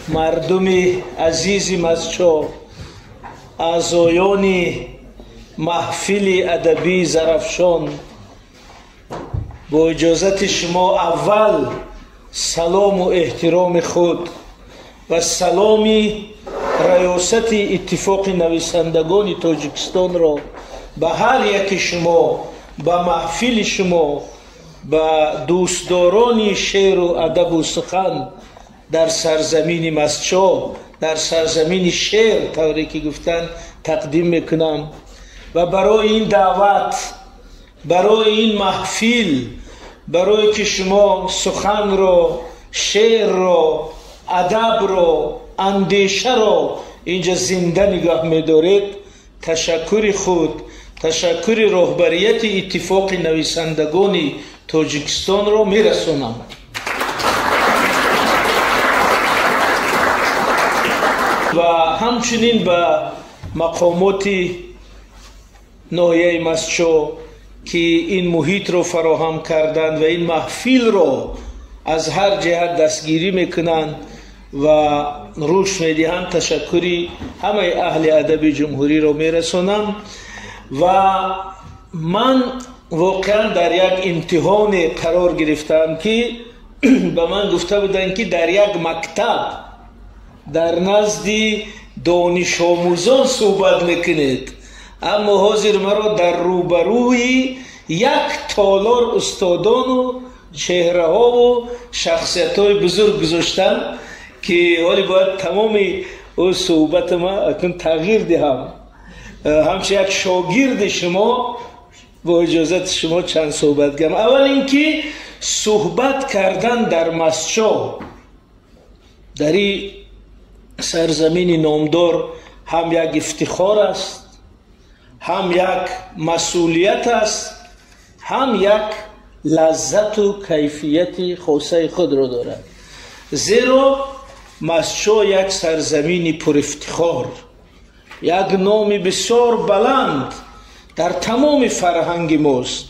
Мардуми азизи Мастчоҳ, аъзоёни маҳфили адабии Зарафшон, бо иҷозати шумо аввал салому эҳтироми худ ва саломи раёсати Иттифоқи нависандагони Тоҷикистонро ба ҳар яки шумо, ба маҳфили шумо, ба дӯстдорони шеъру адабу сухан дар сарзамини Мастчоҳ, дар сарзамини шеър, тавре ки гуфтанд, тақдим мекунам ва барои ин даъват, барои ин маҳфил, барое ки шумо суханро, шеърро, адабро, андешаро инҷа зинда нигоҳ медоред, ташаккури худ, ташаккури роҳбарияти Иттифоқи нависандагони Тоҷикистонро мерасонам. Ва ҳамчунин ба мақомоти ноҳияи Мастчоҳ, ки ин муҳитро фароҳам карданд ва ин маҳфилро аз ҳар ҷиҳат дастгирӣ мекунанд ва рушд медиҳанд, ташаккури ҳамаи аҳли адаби ҷумҳуриро мерасонам. Ва ман воқеан дар як имтиҳоне қарор гирифтаам, ки ба ман гуфта буданд, ки дар як мактаб дар назди донишомӯзон суҳбат мекунед, аммо ҳозир маро дар рӯбарӯи як толор устодону чеҳраҳову шахсиятҳои бузург гузоштанд, ки ҳоле бояд тамоми ӯ суҳбати ма акнун тағйир диҳам. Ҳамчун як шогирди шумо бо иҷозати шумо чанд суҳбат кардам. Аввал ин ки суҳбат кардан дар Мастчоҳ, дар ин сарзамини номдор, ҳам як ифтихор аст, ҳам як масъулият аст, ҳам як лаззату кайфияти хосаи худро дорад. Зеро Мастчоҳ як сарзамини пурифтихор, як номи бисёр баланд дар тамоми фарҳанги мост.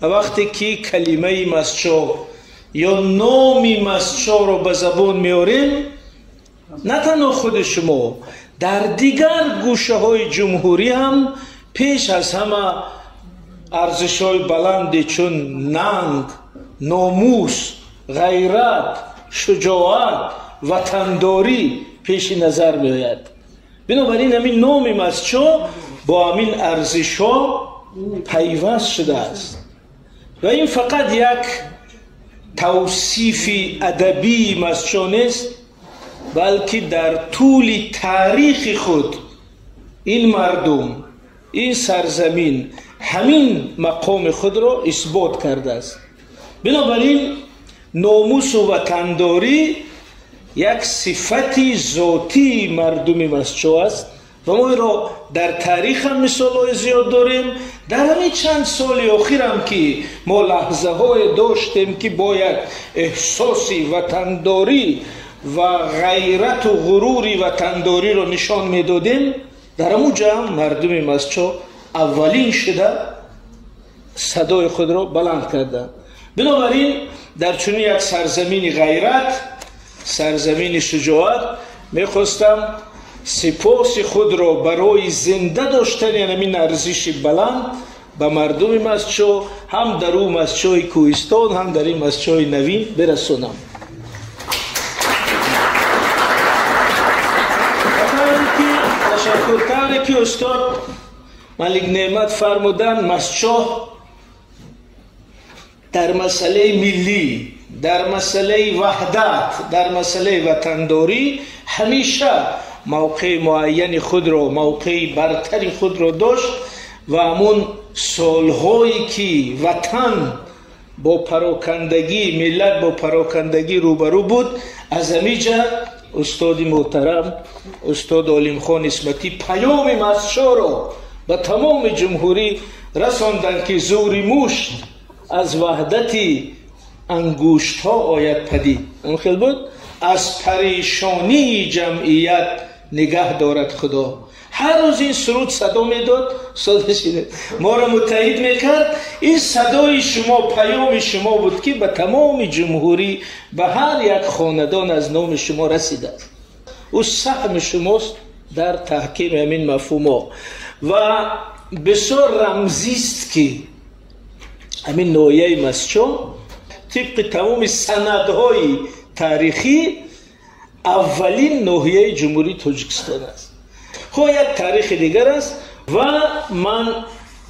Ва вақте ки калимаи Мастчоҳ ё номи Мастчоҳро ба забон меорем, на танҳо худи шумо, дар дигар гӯшаҳои ҷумҳурӣ ҳам пеш аз ҳама арзишҳои баланде чун нанг, номус, ғайрат, шуҷоат, ватандорӣ пеши назар меояд. Бинобар ин ҳамин номи Мастчоҳ бо ҳамин арзишҳо пайваст шудааст ва ин фақат як тавсифи адабии Мастчоҳ нест, балки дар тӯли таърихи худ ин мардум, ин сарзамин ҳамин мақоми худро исбот кардааст. Бинобар ин номусу ватандорӣ як сифати зотии мардуми Мастчоҳ аст ва мо инро дар таърих ҳам мисолҳои зиёд дорем. Дар ҳамин чанд соли охирам ки мо лаҳзаҳое доштем, ки бояд эҳсоси ватандорӣ ва ғайрату ғурури ватандориро нишон медодем, дар ҳамун ҷо ҳам мардуми Мастчоҳ аввалин шуда садои худро баланд карданд. Бинобар ин дар чунин як сарзамини ғайрат, сарзамини шуҷоат мехостам сипоси худро барои зинда доштани ҳамин арзиши баланд ба мардуми Мастчоҳ, ҳам дар ӯ Мастчоҳи кӯҳистон, ҳам дар ин Мастчоҳи навин бирасонам. Ташаккур. Тавре ки устод Малик Неъмат фармуданд, Мастчоҳ дар масъалаи миллӣ, дар масъалаи ваҳдат, дар масъалаи ватандорӣ ҳамеша мавқеи муайяни худро, мавқеи бартари худро дошт ва ҳамун солҳое ки ватан бо парокандагӣ, миллат бо парокандагӣ рӯбарӯ буд, аз ҳамиҷа устоди муҳтарам, устод Олимхон Исматӣ паёми Мастчоҳро ба тамоми ҷумҳурӣ расонданд, ки зӯри мушт аз ваҳдати ангуштҳо ояд падид. Он хел буд? Аз парешонии ҷамъият нигаҳ дорад Худо. Ҳар рӯз ин суруд садо медод, моро муттаҳид мекард. Ин садои шумо, паёми шумо буд, ки ба тамоми ҷумҳурӣ, ба ҳар як хонадон аз номи шумо расидааст. Ӯ саҳми шумост дар таҳкими ҳамин мафҳумҳо. Ва бисёр рамзист, ки ҳамин ноҳияи Мастчоҳ тибқи тамоми санадҳои таърихӣ аввалин ноҳияи Ҷумҳурии Тоҷикистон аст. Хо як таърихи дигар аст. Ва ман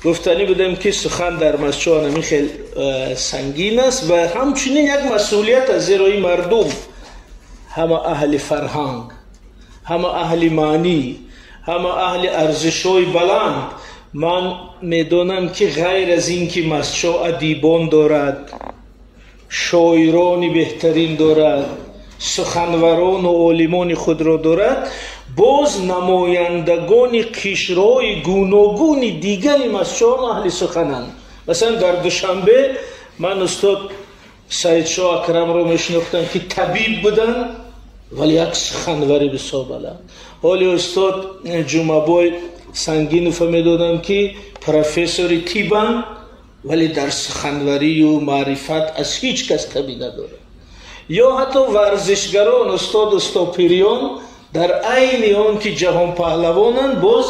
гуфтанӣ будам, ки сухан дар Мастчоҳ ҳамин хел сангин аст ва ҳамчунин як масъулият аст, зеро ин мардум ҳама аҳли фарҳанг, ҳама аҳли маънӣ, ҳама аҳли арзишҳои баланд. Ман медонам, ки ғайр аз ин ки Мастчоҳ адибон дорад, шоирони беҳтарин дорад, суханварону олимони худро дорад, боз намояндагони қишрҳои гуногуни дигари Мастчоҳ аҳли сухананд. Масалан, дар Душанбе ман устод Саидшоҳ Акрамро мешинохтам, ки табиб буданд, вале як суханвари бисёр баланд. Ҳоли устод Ҷумъабой Сангинова медодам, ки профессори тибанд, вале дар суханварию маърифат аз ҳеҷ кас камӣ надорад. Ё ҳатто варзишгарон, устод Устопириён, дар айни он ки ҷаҳонпаҳлавонанд, боз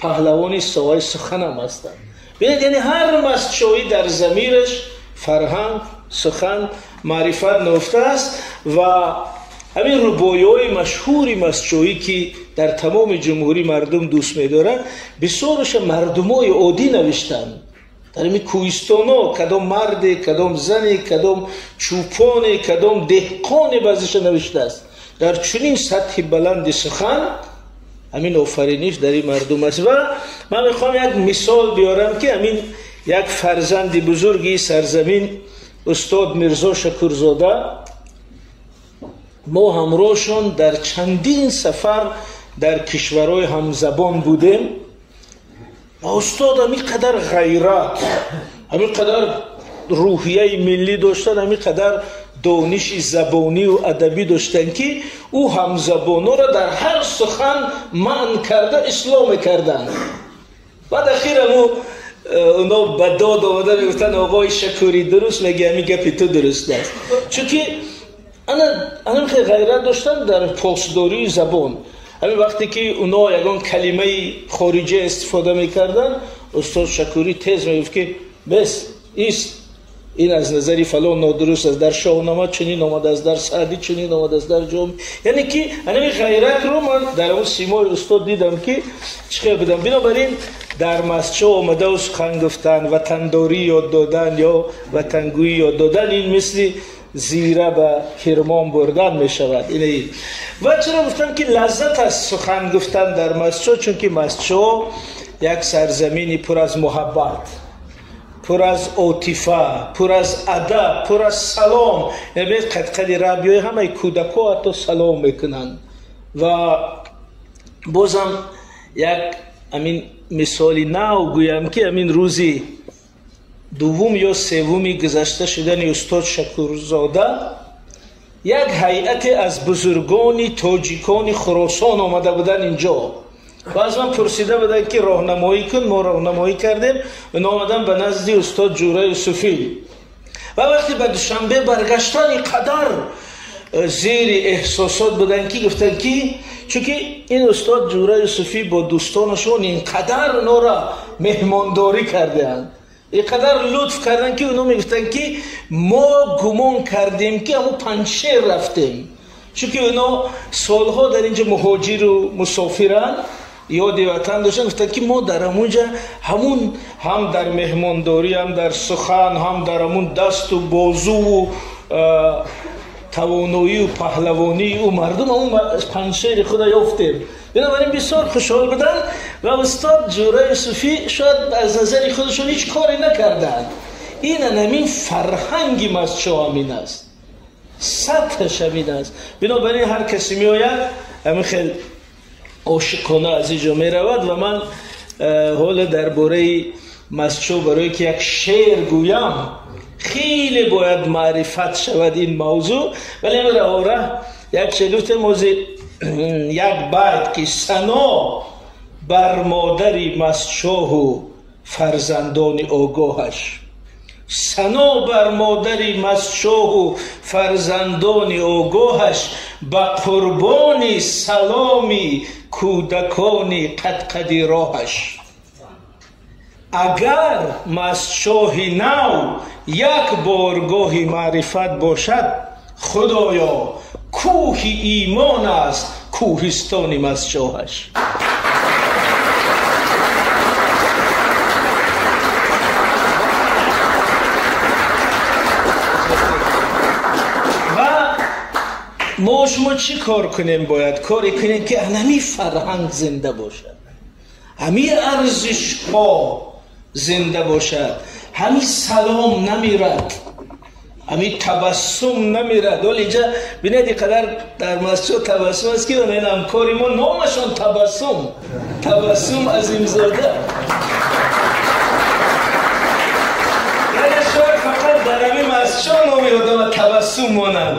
паҳлавони соҳаи суханам ҳастанд. Бинед, яъне ҳар мастчоҳӣ дар замираш фарҳанг, сухан, маърифат нуфтааст. Ва ҳамин рубоиҳои машҳури мастчоҳӣ, ки дар тамоми ҷумҳурӣ мардум дӯст медоранд, бисёраша мардумои оддӣ навиштанд. Дар ҳамин кӯҳистоно кадом марде, кадом зане, кадом чӯпоне, кадом деҳқоне баъзеша навиштааст. Дар чунин сатҳи баланди сухан ҳамин офариниш дар ин мардум аст. Ва ман мехоҳам як мисол биёрам, ки ҳамин як фарзанди бузурги сарзамин, устод Мирзо Шакурзода, мо ҳамроҳшон дар чандин сафар дар кишварҳои ҳамзабон будем ва устод ҳамин қадар ғайрат, ҳамин қадар рӯҳияи миллӣ доштанд, ҳамин қадар дониши забонию адабӣ доштанд, ки ӯ ҳамзабонҳоро дар ҳар сухан манъ карда ислоҳ мекарданд. Баъд ахир ҳаму оно ба дод омада мегуфтанд: «Оғои Шакурӣ, дуруст мегӯи, ҳамин гапи ту дуруст аст». Чунки ана хеле ғайрат доштанд дар посдории забон. Ҳамин вақте ки оно ягон калимаи хориҷа истифода мекарданд, устод Шакурӣ тез мегуфт, ки бес, ист, ин аз назари фалон нодуруст аст, дар Шоҳнома чунин омадааст, дар Саъдӣ чунин омадааст, дар Ҷомӣ. Яъне ки ҳамин ғайратро ман дар он симои устод дидам, ки чӣ хел будам. Бинобар ин дар Мастчоҳ омадаву сухан гуфтан, ватандорӣ ёд додан ё ватангӯӣ ёд додан, ин мисли зира ба кирмон бурдан мешавад. Ин ва чаро гуфтам, ки лаззат аст сухан гуфтан дар Мастчоҳ? Чунки Мастчоҳ як сарзамини пур аз муҳаббат, пур аз отифа, пур аз адаб, пур аз салом. Бинед, қадқади раҳ биёи, ҳамаи кӯдакҳо ҳатто салом мекунанд. Ва бозам як ҳамин мисоли нав гӯям, ки ҳамин рӯзи дуввум ё севуми гузашта шудани устод Шакурзода як ҳайате аз бузургони тоҷикони Хуросон омада буданд инҷо ва аз ман пурсида буданд, ки роҳнамоӣ кун. Мо роҳнамоӣ кардем, оно омадан ба назди устод Ҷура Юсуфӣ ва вақте ба Душанбе баргаштан, ин қадар зери эҳсосот буданд, ки гуфтанд, ки чунки ин устод Ҷура Юсуфӣ бо дӯстонашон ин қадар онора меҳмондорӣ кардаанд, ин қадар лутф карданд, ки оно мегуфтанд, ки мо гумон кардем, ки ҳамун Панҷшер рафтем, чунки оно солҳо дар инҷо муҳоҷиру мусофиранд, ёди ватан доштанд. Гуфтанд, ки мо дар ҳамунҷа ҳамун ҳам дар меҳмондорӣ, ҳам дар сухан, ҳам дар ҳамун дасту бозуву тавоноию паҳлавонии ӯ мардум ҳамун Панҷшери худа ёфтем. Бинобар ин бисёр хушҳол буданд. Ва устод Ҷура Юсуфӣ шояд аз назари худашон ҳеҷ коре накарданд. Ин ҳамин фарҳанги Мастчоҳ ҳамин аст, сатҳаш ҳамин аст. Бинобар ин ҳар касе меояд, ҳамин хел ошиқона аз ин ҷо меравад. Ва ман ҳоло дар бораи Мастчоҳ барое ки як шеър гӯям, хеле бояд маърифат шавад ин мавзӯъ, вале раҳораҳ як шеър гуфтем, ози як байт, ки сано бар модари Мастчоҳу фарзандони огоҳаш. Сано бар модари Мастчоҳу фарзандони огоҳаш, ба қурбони саломи кӯдакони қадқади роҳаш. Агар Мастчоҳи нав як боргоҳи маърифат бошад, Худоё, кӯҳи имон аст кӯҳистони Мастчоҳаш. Ва мо шумо чӣ кор кунем? Бояд коре кунем, ки ҳамин фарҳанг зинда бошад, ҳамин арзишҳо зинда бошад, ҳамин салом намирад, ҳамин табассум намирад. Ҳол инҷа бинед, инқадар дар Мастчоҳ табассум аст, ки ин ҳамкори мо номашон Табассум, Табассум Азимзода. Яъне шояд фақат дар ҳамин Мастчоҳ номи одама Табассум монанд,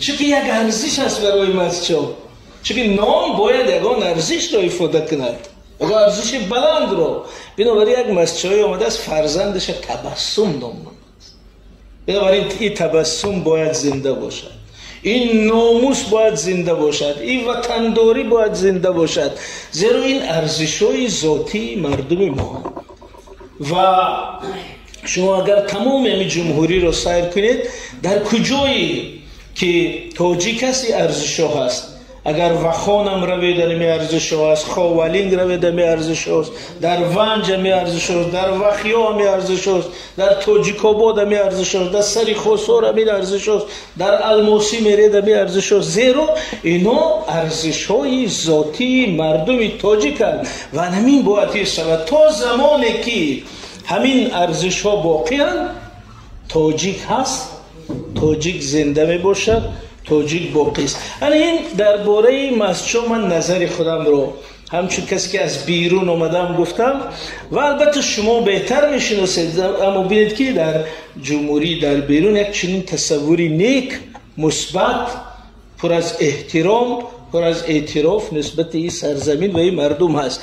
чунки як арзиш аст барои Мастчоҳ, чунки ном бояд ягон арзишро ифода кунад, ягон арзиши баландро. Бинобар ин як мастчоҳӣ омадааст, фарзандаша Табассум ном мондааст. Бинобар ин ин табассум бояд зинда бошад, ин номус бояд зинда бошад, ин ватандорӣ бояд зинда бошад, зеро ин арзишҳои зотии мардуми мо. Ва шумо агар тамоми ҳамин ҷумҳуриро сайр кунед, дар куҷое ки тоҷик аст, ин арзишҳо ҳаст. Агар Вахонам равед, ҳамин арзишҳо ҳаст, Ховалинг равед, ҳамин арзишҳо ҳаст, дар Ванҷ ҳамин арзишҳо ҳаст, дар Вахиё ҳамин арзишҳо ҳаст, дар Тоҷикобод ҳамин арзишҳо ҳаст, дар Сари Хосор ҳамин арзишҳо ҳаст, дар Алмосӣ меред ҳамин арзишҳо ҳаст. Зеро ино арзишҳои зотии мардуми тоҷиканд ва ҳамин бояд ҳифз шавад. То замоне ки ҳамин арзишҳо боқианд, тоҷик ҳаст, тоҷик зинда мебошад, тоҷик боқист. Ана ин дар бораи Мастчоҳ ман назари худамро ҳамчун касе ки аз берун омадам гуфтам, ва албатта шумо беҳтар мешиносед, аммо бинед ки дар ҷумҳурӣ, дар берун як чунин тасаввури нек, мусбат, пур аз эҳтиром, пур аз эътироф нисбати ин сарзамин ва ин мардум ҳаст.